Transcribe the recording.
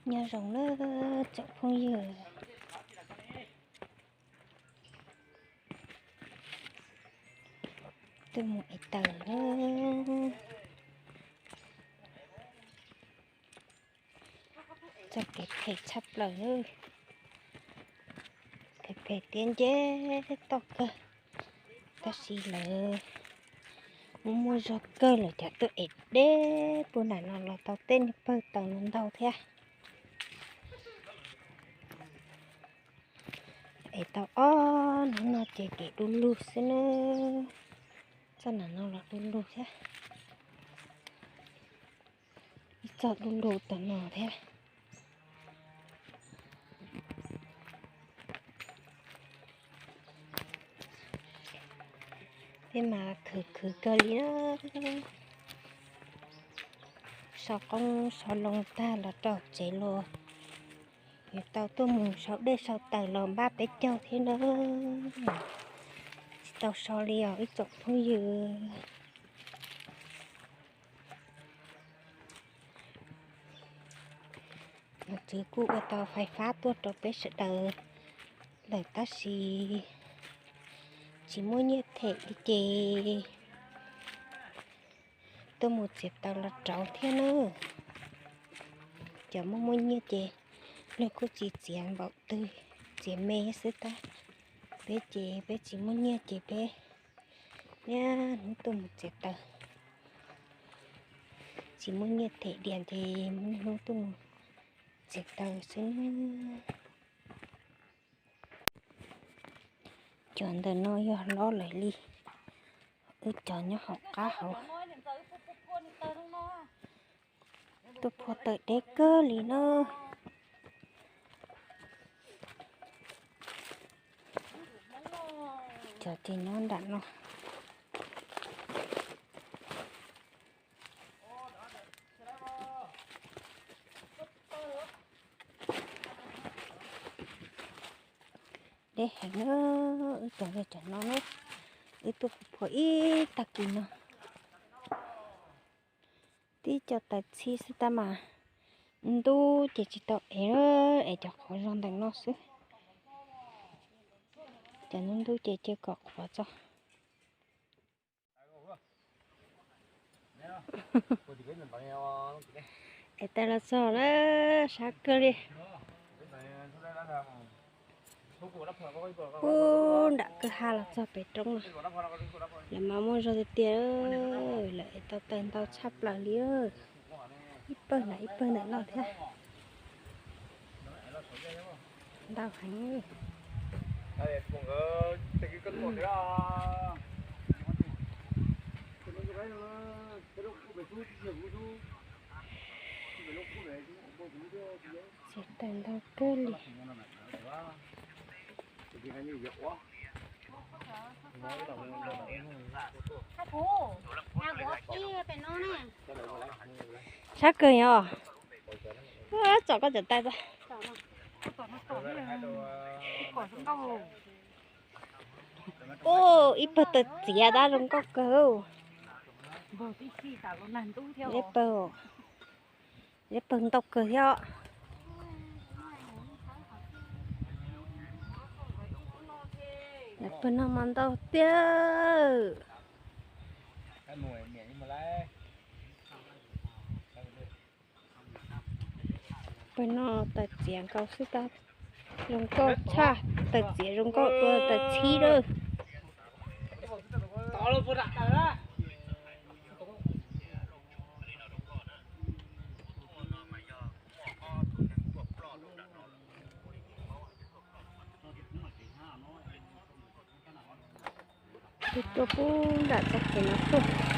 Nyob zoo na tsoom phooj ywg, tuaj mus ev taws na. Txoj kev phem tshaj plaws na, phem phem thiab nce toj kawg, tab sis lawv muaj muaj zog kawg lawm ces tuaj ev deb puag nram no los tau tej niag pawg taws no ntau thiab. Ev tau ob hnub no ces kev du lug xwb na, txoj nram no los du lug thiab, ib txoj du lug tau no thiab. Peb mas khwv khwv kawg li na, sau qoob sau loo tag los rau tsev los yuav tau tuaj mus sau dej sau taws los npaj peb caug thiab na. Tsis tau so li os ib tsoom phooj ywg. Nom tswv kuj ua tau fais fab tuaj rau peb sawv daws lawm tab sis tsis muaj nyiaj them li ces tuaj mus txiav taws los rauv thiab na. Cov muaj muaj nyiaj ces luag kuj tsis txiav npaum twg, txiav me xwb tab. Peb ces peb tsis muaj nyiaj ces peb niaj hnub tuaj mus txiav taws, tsis muaj nyiaj them diam ces niaj hnub tuaj mus txiav taws xwb. Cov ntawm no yog hlob lawm li, wb cov nyob hauv qab hauv. Tuaj phua taws deb kawg li na. Cov ces nyob nram no. Deb heev na, wb cov yog cov no na, wb tuaj phua ib tag kis no. Tib co taws txhib xwb tab mas ntub ces tsis tau ev, ev cov qhuav zog ntawm no xwb. Cov ntub ntub ces cia kom qhuav tso. Es tas los txog na, sab kawg li. Puag nram kwj ha los txog pem roob no, lawv mas muaj zog tiag tiag, lawv es tau taws ntau tshaj plaws li. Ib pawg ntawm ib pawg ntawm no thiab, ntau heev. Txiav taws ntau kawg li. Sab kawg yog, tsom koj cov taws tso. Ub, ib pawg taws txiav tab zoo nkauj kawg. Ib pawg, ib pawg ntau kawg thiab. Pawg no mas ntau tiag. Pawg no taws txiav nkaus xwb tab, zoo nkauj tshaj, taws txiav zoo nkauj dua taws txhib lawm. Tuaj puag nram txoj kev no tuaj.